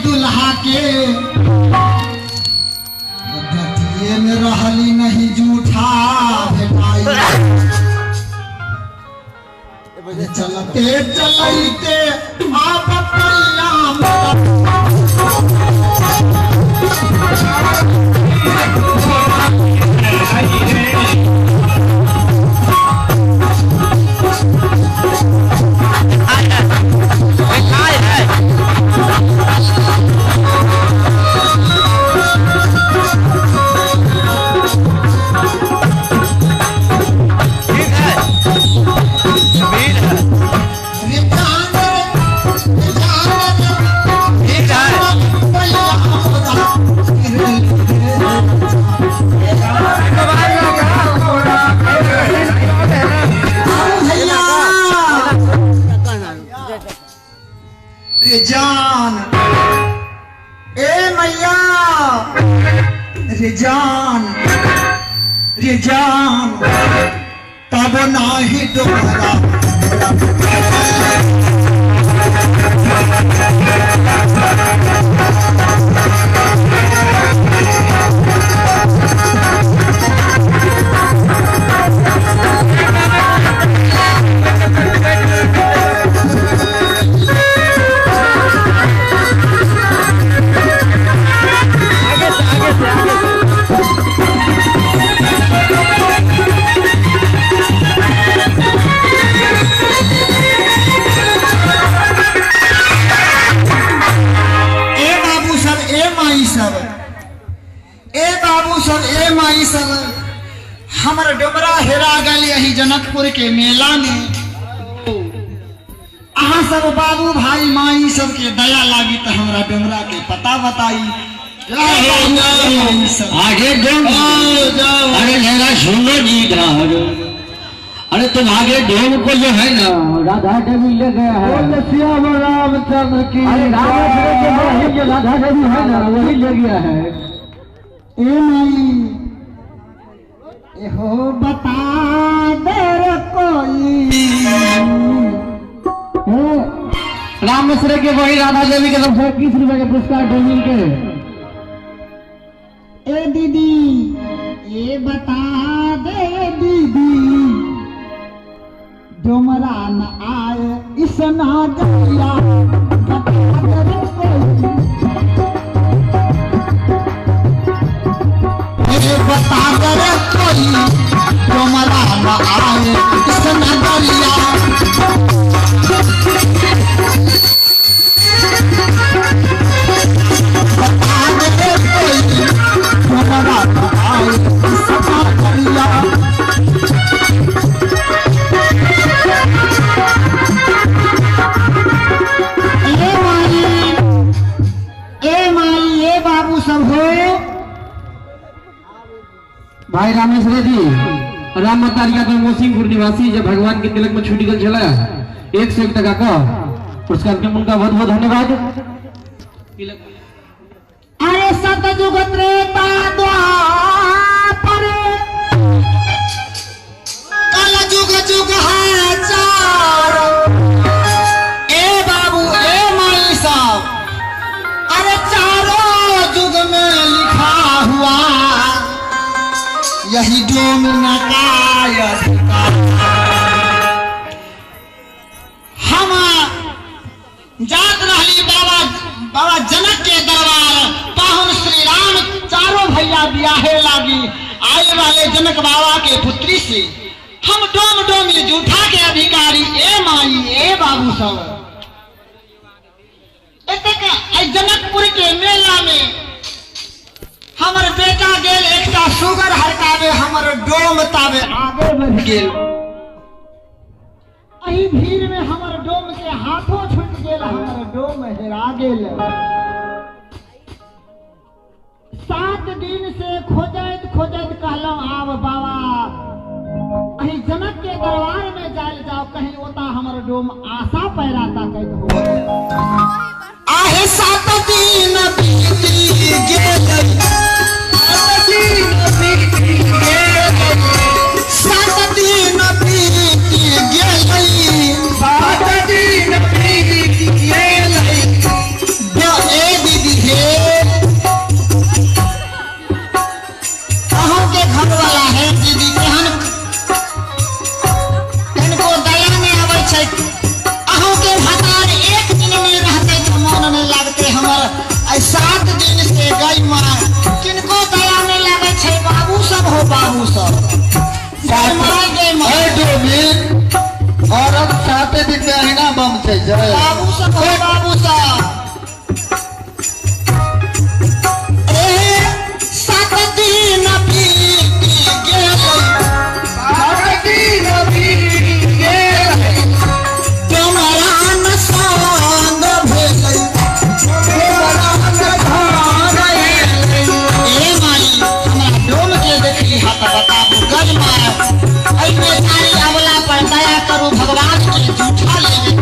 दुल्हा के गतिये में रहली नहीं जूठा भेटाई। चलते चलते आप परिणाम जान ए मैया रे जान रे जान तब नाही डोरा हमर डोमरा हेरा गल यही जनकपुर के मेला में। अहाँ सब बाबू भाई माई सबके दया लागी तो हमरा डोमरा के पता बताई। आगे अरे मेरा सुनो जी, अरे तुम आगे डोम को जो है ना राधा देवी ले गया है। रामचंद्र की अरे राम राधा देवी है ना वही ले गया है। ए माई हो बता दे कोई रामेश्वर के वही राधा देवी के तरफ से 21 रुपए के पुरस्कार डोमिन के। ए दीदी ये बता दे दीदी डोमरा न आए इस ना गया बता दे कोई। बता दे कोई डोमरा न आए इस नगरिया। बता दे कोई डोमरा न आए इस नगरिया। ए माई ए बाबू सब हो भाई रामेश्वर जी राम मतारिया तो मोसिंहपुर निवासी जब भगवान के तिलक में छूट गल छला 101 टका का पुरस्कार के उनका बहुत बहुत धन्यवाद। अरे सतयुग त्रेता द्वापर कल जुग जुग हजार। ए बाबू ए माई साहब अरे चारों युग में लिखा हुआ यही डोम का हम जात रहली बाबा बाबा जनक के दरबार पाहुन श्री राम चारों भैया ब्याहे लागी आए वाले जनक बाबा के पुत्री से हम डोम डोम जूठा के अधिकारी। ए माई ए बाबू सब जनकपुर के मेला में हमर बेटा गेल एकटा सुगर हरकावे हमर डोम तावे आगे बढ़ गेल। एही भीड़ में हमर डोम के हाथों छूट गेल हमर डोम हेरा गेल। 7 दिन से खोजैत खोजैत कहलहुँ आब बाबा अही जनक के दरबार में जाल जाओ कहीं ओता हमर डोम आशा पैराता कहत हो। आहे 7 दिन बीती गेल 7 दिन बीती गेल 7 दिन बीती गेल 7 दिन बीती गेल। ए दीदी 7 दिन में अहिना बम छै जय बाबू सब हो बाबू सब ए 7 दिन बीत गेलै 7 दिन बीत गेलै डोमरा न संग भेलै डोमरा न संग भेलै। ए माई हमरा डोम के देखली हा त बताबू गज मार एहि बेचारी अबला पर दया करू भगवान के झूठा लेने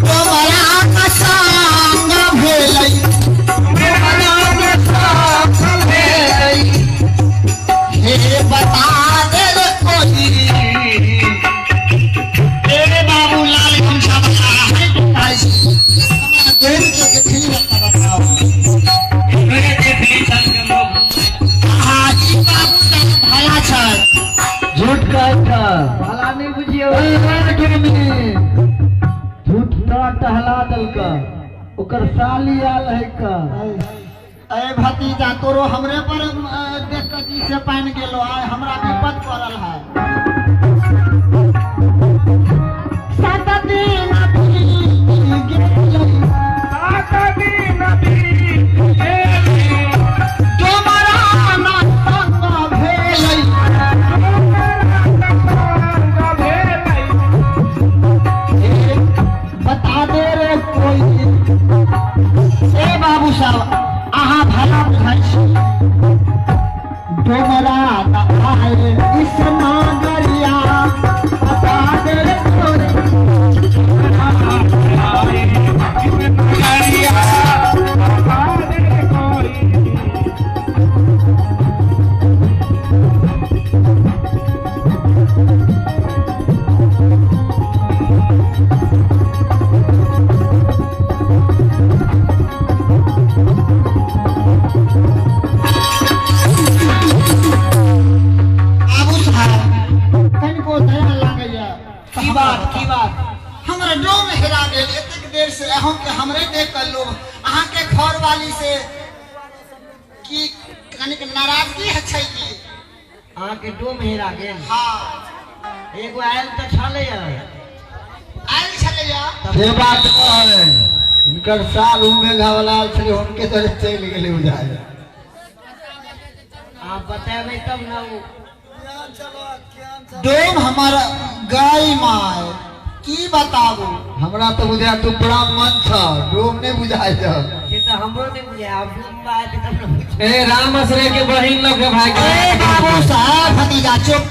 डोमरा न संग भेलै डोमरा न संग भेलै। हे बता दे रे कोई ए बाबू लाल गमछा वाला है हमरा डोम के देखली हा त बताओ। हाँ ई बाबू साहब भला छै झूठ कहै छ भला नहीं बुझियो झूठ तोरा टहला देलक ओकर साली आयल है का। अरे भतीजा तोरो हमरे पर देख के जी से पानि गेलो आय हमरा विपद पड़ल है। 7 दिन बीत गेलै 7 दिन बीत गेलै डोमरा न संग भेलै डोमरा न संग भेलै। ए बता दे रे कोई ए बाबू साहब अहाँ भला बुझाइ छी डोमरा न आए इस नागरिया बता दे रे कोई नगरिया बता दे रे कोई। बाबू साहब कनिको दया लागैया। की बात की बात? हमरा डोम हेरा गेल एतेक देर से अहूँ के हमरे देख कऽ लोभ अहाँके घरवाली से की कनिक नाराजगी है छै की? अहाँके डोम हेरा गेल? हाँ एगो आयल तऽ छलैया। आयल छलैया से बात कहै हिनकर साल मेघा वाला आयल छलै हुनके तोरे चलि गेलै बुझाइ। आप बतेबै तब न उ डोम हमर गाय my की बताबू हमरा तऽ बुझाय तू ब्राह्मण छ डोम नहि बुझाइ छ। से तऽ हमरो नहीं बुझाय आप डोम बात तब न बुझ। ए राम आश्रय के बहिन लोग के भाई ए बाबू साहब भतीजा चुप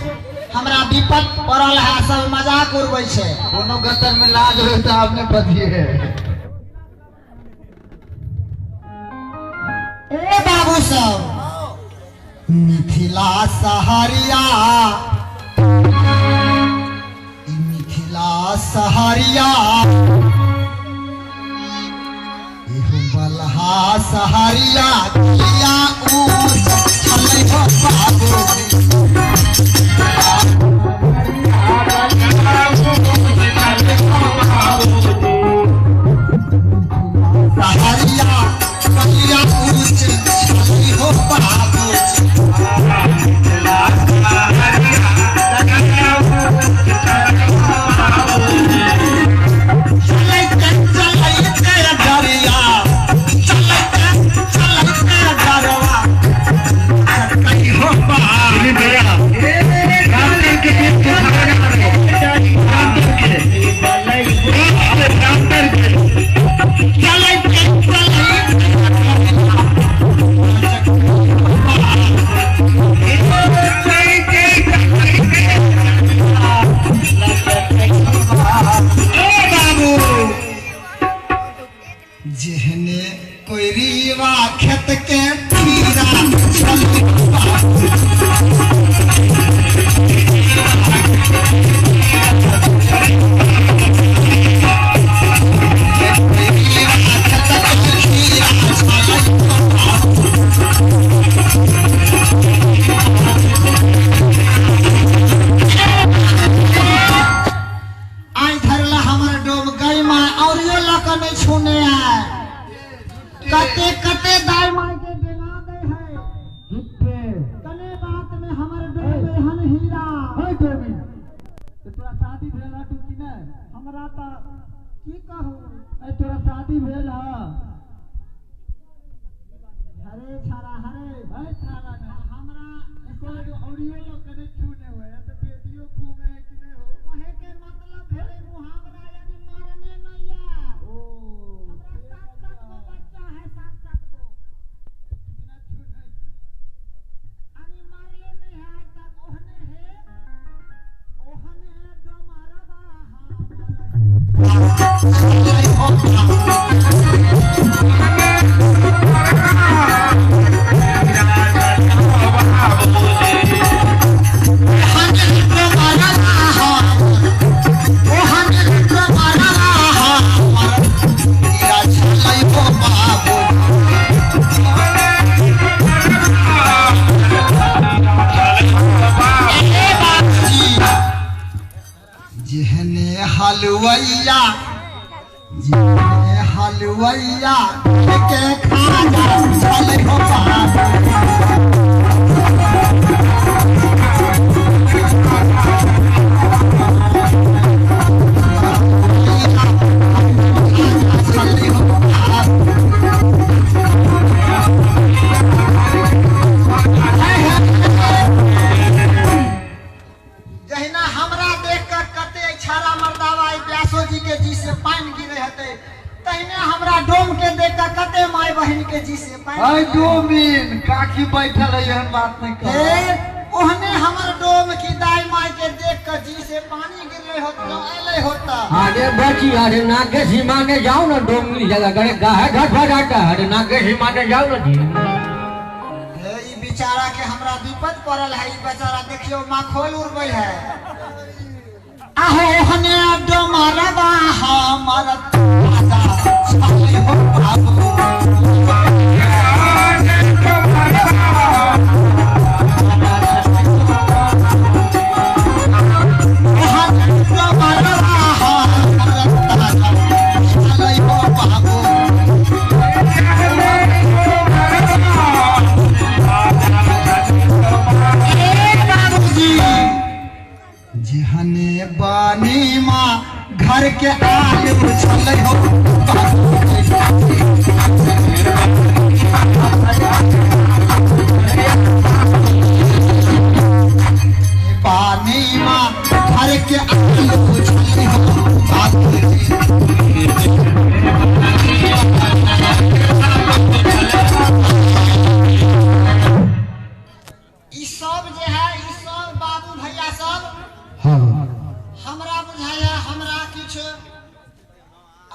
हमरा विपद पड़ल है सब मजाक उड़बै छै। कोनो गतर में लाज होय तऽ आपने बजिए। ए बाबू सब मिथिला सहरिया मिथिला सहरिया एहो बलहा सहरिया किया ऊँच छलै हो बाबू। सहरिया किया ऊँच छलै हो बाबू। जेहने कोई रीवा खेत के खीरा आई धरला हमर डोम गई माँ और यो लक नहीं छूने आए। कते कते दाई माई के देना तो तोरा शादी भेल हटू कि नहीं? हमरा त की कहू, ए तोरा शादी भेल ह? हरे छाड़ा हरे ए छाड़ा ना हमरा कोई औरियो लोग कने छूने हुए है तो बेटियों घूमे है कि नहीं हो? कहे के मतलब भेलै मुहावरा यानी मारने नहीं है। ओ हमरा 7-7 गो बच्चा है, 7-7 गो बिना छूने यानी मारले नहीं है आज तक। ओहने है ओहने है जो मारबा जेहने हलवैया जेहने हलवैया के खाजा चले हो बाबू। चले हो बाबू। जहिना हमरा देख कर कते छाड़ा मर्दावा व्यासो जी के जी से पानि गिरे हेतै, तहिने हमरा डोम के देख कर कते माय बहिन के जी से पानि अय डोमिन काकी बैठल है एहन बात नहीं कर। ओहने हमर डोम की दाई माय के देख कर जी से पानी गिरले होत अले होता। अरे बची अरे नाके सीमा ने जाओ ना डोम मिल जाएगा गरे गाहे घट भगाता। अरे नाके सीमा ने जाओ ना जी। हे ई बेचारा के हमरा विपद पड़ल है, ई बेचारा देखियो माखोल उड़बै है। आहो ओहने डोमरबा हमर दादा छलै हो बाबू। डोमरबा हमर दादा छलै हो बाबू। ए बाबूजी जेहने बानी माँ घर के आलू छलै हो बाबू। बानी माँ घर के आलू छलै हो बाबू। ई सब जे है ई सब बाबू भैया सब हाँ हमरा बुझाया हमरा किछु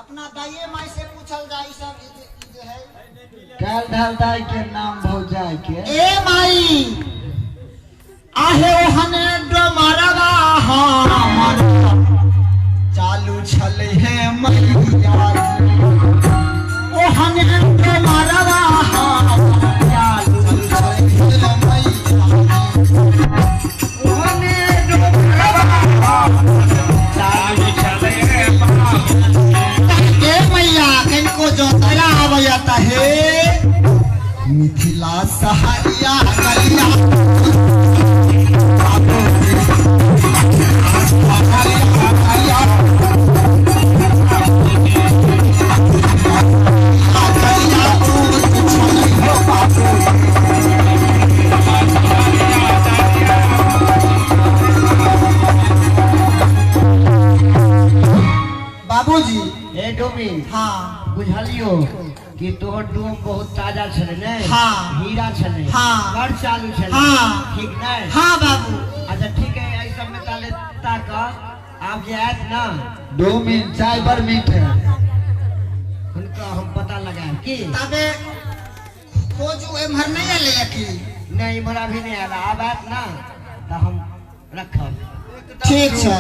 अपना दाइये माई से पूछल जाय ई सब ई जे है काल ढाल दाई के नाम भौजाई के। ए माई आहे ओहने डोमरबा हमर चालू छलै हे मैया ओहने डोमरबा हमर चालू छलै हे मैया ओहने डोमरबा चालू छलै हे ए मैया किनको जो तोरा आबैया त हे मिथिला सहरिया गलिया बाबू बाबूजी। ए डोमिन हाँ बुझलियो कि तोहर डोम बहुत ताजा छलै ने? हाँ। हीरा छलै। हाँ। बड़ चालू छलै। हाँ। ठीक नहीं? हाँ बाबू। अच्छा ठीक है, एहि सब में ताले ताक आब जे आयत ना डोमिन चाय बड़ मीठ है हुनका हम पता लगायब की तबे खोजू एम्हर नहीं एलै की? नहीं इम्हर अभी नहीं आयल, आब आयत ना तऽ हम रखब। ठीक छै।